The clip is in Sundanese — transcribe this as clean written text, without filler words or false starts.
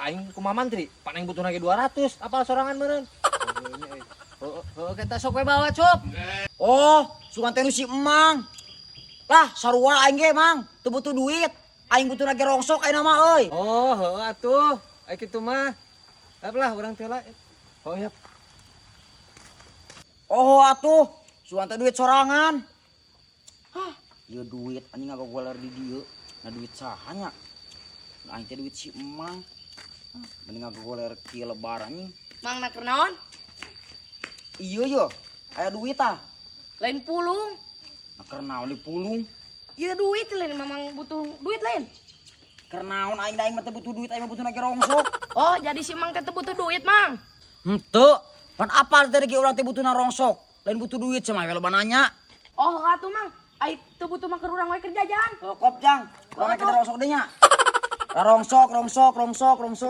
Aing kumaha mantri? Pan aing butuh lagi 200, apal sorangan meureun. Heeh, heeh, kita sok we bawa, Cup. Oh, sugan teh nu si Emang. Lah, sarua aing ge, Mang. Teu butuh duit. Aing butuh lagi rongsok ayeuna mah euy. Oh, heeh atuh. Ai kitu mah. Lah, urang teh lah. Oh, ya. Oh, atuh. Sugan teh duit sorangan. Hah, ieu duit anjing ngagogoler di dieu. Nah, duit saha nya? Nah, aing teh duit si Emang. Hah, mending ngagogoler kieu lebar anjing. Mang, nak naon? Iya yo, aya duit ah. Lain pulung. Nah, keur naon di pulung? Iya, duit lain, Mamang butuh duit lain. Keur naon aing, da aing mah teu butuh duit, aing mah butuh lagi rongsok. Oh, jadi si Mang teh teu butuh duit, Mang. Henteu. Pan apal teh ge urang teh butuhna rongsok. Lain butuh duit sama we loba nanya. Oh, atuh Mang. Ai teu butuh mah keur urang we kerja jalan. Oh, kop jang. Urang kita rongsok deh nya. Rongsok, rongsok, rongsok, rongsok.